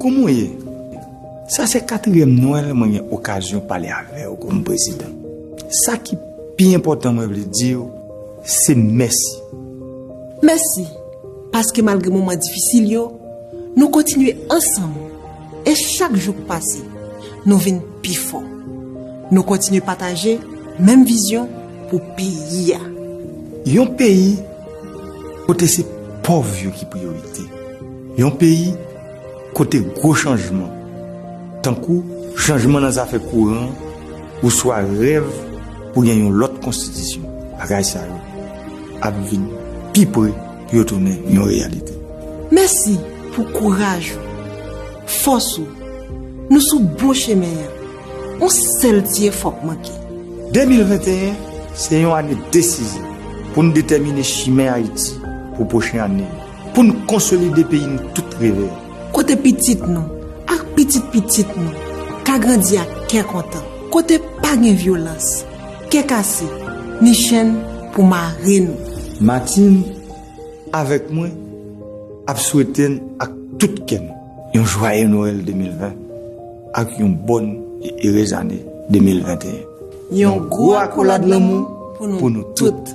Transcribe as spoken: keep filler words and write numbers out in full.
Kòman w ye? Sa se katriyèm Nwèl mwen gen okazyon pale avè w kòm prezidan. Sa ki pi enpòtan mwen vle di w, se mèsi. Mèsi, paske malgre moman difisil yo, nou kontinye ansanm. E chak jou k pase, nou vin pi fò. Nou kontinye pataje menm vizyon pou peyi a. Yon peyi kote se pòv yo ki priyorite. Yon peyi kote gwo chanjman, tankou chanjman nan zafè kouran oswa rèv pou gen yon lòt konstitisyon, bagay sa yo ap vin pi pre pou yo tounen yon reyalite. Mèsi pou kouraj ou, fòs ou. Nou sou bon chemen an. Yon sèl ti efò k manke. De mil venteyen se yon ane desizyon pou n detèmine chimen Ayiti pou pwochen ane yo, pou n konsolide peyi n tout reve a. Kote pitit nou ak pitit pitit nou ka grandi ak kè kontan. Kote pa gen vyolans, kè kase, ni chenn pou mare nou. Matin avèk mwen ap swete n ak tout kè n yon jwaye Nwèl de mil ven ak yon bòn e erez ane de mil venteyen. Yon gwo akolad lanmou pou nou tout.